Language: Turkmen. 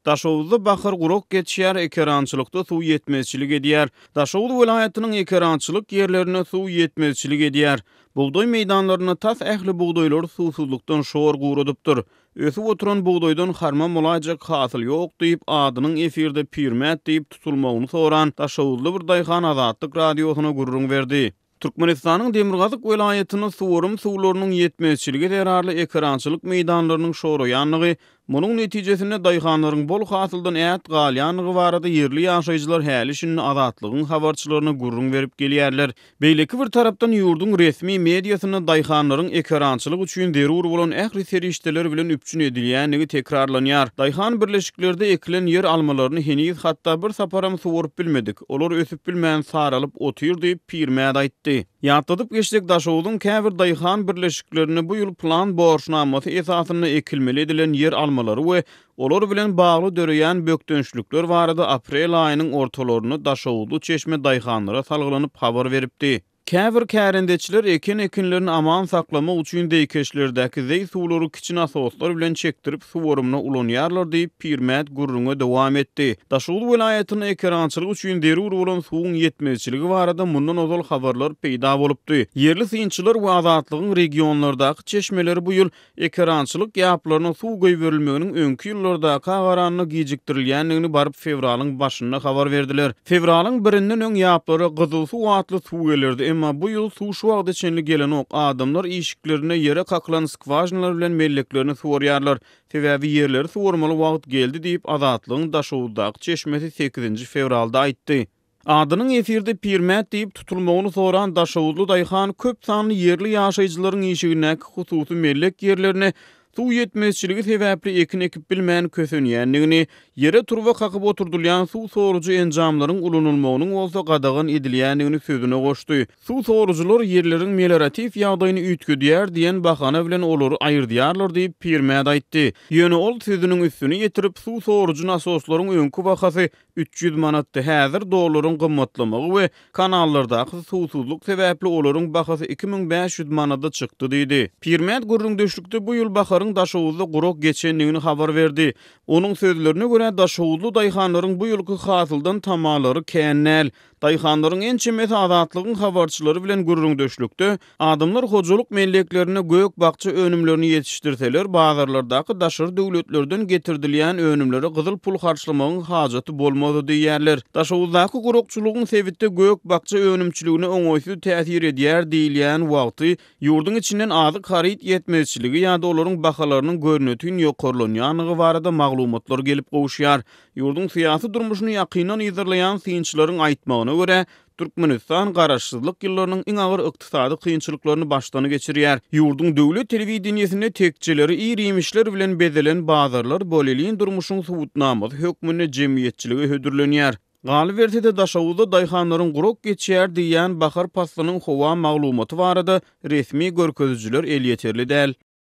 Daşoguzda bahar gurak geçýär, ekerançylykda suw ýetmezçilik edýär. Daşoguz welaýatynyň ekerançylyk ýerlerinde suw ýetmezçilik edýär. Bugdaý meýdanlarynda tas ähli bugdaýlary suwsuzlykdan şor guradypdyr. Ösüp oturan bugdaýdan harman bolaýjak hasyl ýok diýip, adynyň efirde Pirmät diýip tutulmagyny soran daşoguzly bir daýhan Azatlyk Radiosyna gürrüň berdi. Türkmenistanyň demirgazyk welaýatynda suwarym suwlarynyň ýetmezçiligi zerarly ekerançylyk meýdanlarynyň şoraýandygy, munuň netijesinde daýhanlaryň bol hasyldan ät galýandygy barada ýerli ýaşaýjylar häli-şindi Azatlygyň habarçylaryna gürrüň berip gelýärler. Beýleki bir tarapdan, ýurduň resmi mediasynda daýhanlaryň ekerançylyk üçin zerur bolan ähli serişdeler bilen üpjün edilýändigi tekrarlanýar. Daýhan birleşiklerde ekilen ýer almalaryny heniz hatda bir saparam suwaryp bilmedik. Olar ösüp bilmän saralyp otyr diýip, Pirmät aýtdy. Ýatladyp geçsek, Daşogzuň käbir daýhan birleşiklerinde bu ýyl plan borçnamasy esasynda ekilmeli edilen ýer almalary we olar bilen bagly döreýän bökdençlikler barada aprel aýynyň ortalarynda daşoguzly çeşme daýhanlara salgylanyp habar beripdi. Käbir kärendeçiler eken ekinlerini aman saklamak üçin zeýkeşlerdäki zeý suwlary kiçi nasoslar bilen çekdirip suwarymyna ulanýarlar diýip, Pirmät gürrüňe dowam etdi. Daşoguz welaýatynda ekerançylyk üçin zerur bolan suwuň ýetmezçiligi barada mundan ozal habarlar peýda bolupdy. Ýerli synçylar we Azatlygyň regionlardaky çeşmeleri bu ýyl Ekerançylyk ýaplaryna suw goýberilmeginiň öňki ýyllardaka garanda gijikdirilýändigini baryp fewralyň başynda habar berdiler. Fewralyň birinden öň ýaplara gyzyl suw atly suw gelerdi, emma bu ýyl suw şu wagta çenli gelenok, adamlar işiklerinde ýere kakylan skwažinalar bilen melleklerini suwarýarlar, sebäbi ýerleri suwarmaly wagt geldi diýip, Azatlygyň Daşoguzdaky çeşmesi sekizinji fewralda aýtdy. Adynyň efirde Pirmät diýip tutulmagyny soran daşoguzly daýhan köp sanly ýerli ýaşaýjylaryň işigindäki hususy mellek ýerlerine suw ýetmezçiligi sebäpli ekin ekip bilmän kösenýändigini, ýere turba kakyp oturdylýan suw sorujy enjamlaryň ulanylmagynyň bolsa gadagan edilýändigini sözüne goşdy. Suw sorujylar ýerleriň melioratiw ýagdaýyny üýtgedýär diýen bahana bilen olary aýyrdýarlar diýip, Pirmät aýtdy. Ýöne ol sözüniň üstüni ýetirip, suw sorujy nasoslaryň öňki bahasy 300 manatdy, häzir dollaryň gymmatlamagy we kanallardaky suwsuzlyk sebäpli olaryň bahasy 2500 manada çykdy diýdi. Pirmät gürrüňdeşlikde bu ýyl baharyň Daşoguzda gurak geçendigini habar berdi. Onuň sözlerine görä, daşoguzly daýhanlaryň bu ýylky hasyldan tamalary kän däl. Daýhanlaryň ençemesi Azatlygyň habarçylary bilen gürrüňdeşlikde, adamlar hojalyk melleklerinde gök-bakja önümlerini ýetişdirseler, bazarlardaky daşary döwletlerden getirdilýän önümlere gyzyl pul harçlamagyň hajaty bolmazdy diýýärler. Daşoguzdaky gurakçylygyň sebitde gök-bakja önümçiligine oňaýsyz täsir edýär diýilýän wagty, ýurduň içinden azyk haryt ýetmezçiligi ýa-da olaryň bahalarynyň görnetin ýokarlanýandygy barada maglumatlar gelip gowuşýar. Ýurduň syýasy durmuşyny ýakyndan yzarlaýan synçylaryň aýtmagyna görä, Türkmenistan garaşsyzlyk ýyllarynyň iň agyr ykdysady kynçylyklaryny başdan geçirýär. Ýurduň döwlet telewideniýesinde tekjeleri ir-iýmişler bilen bezelen bazarlar bolelin durmuşyň subutnamasy hökmünde jemgyýetçilige hödürlenýär. Galyberse-de, Daşoguzda daýhanlaryň gurak geçýär diýýän bahar paslynyň howa maglumaty barada resmi görkezijiler elýeterli däl.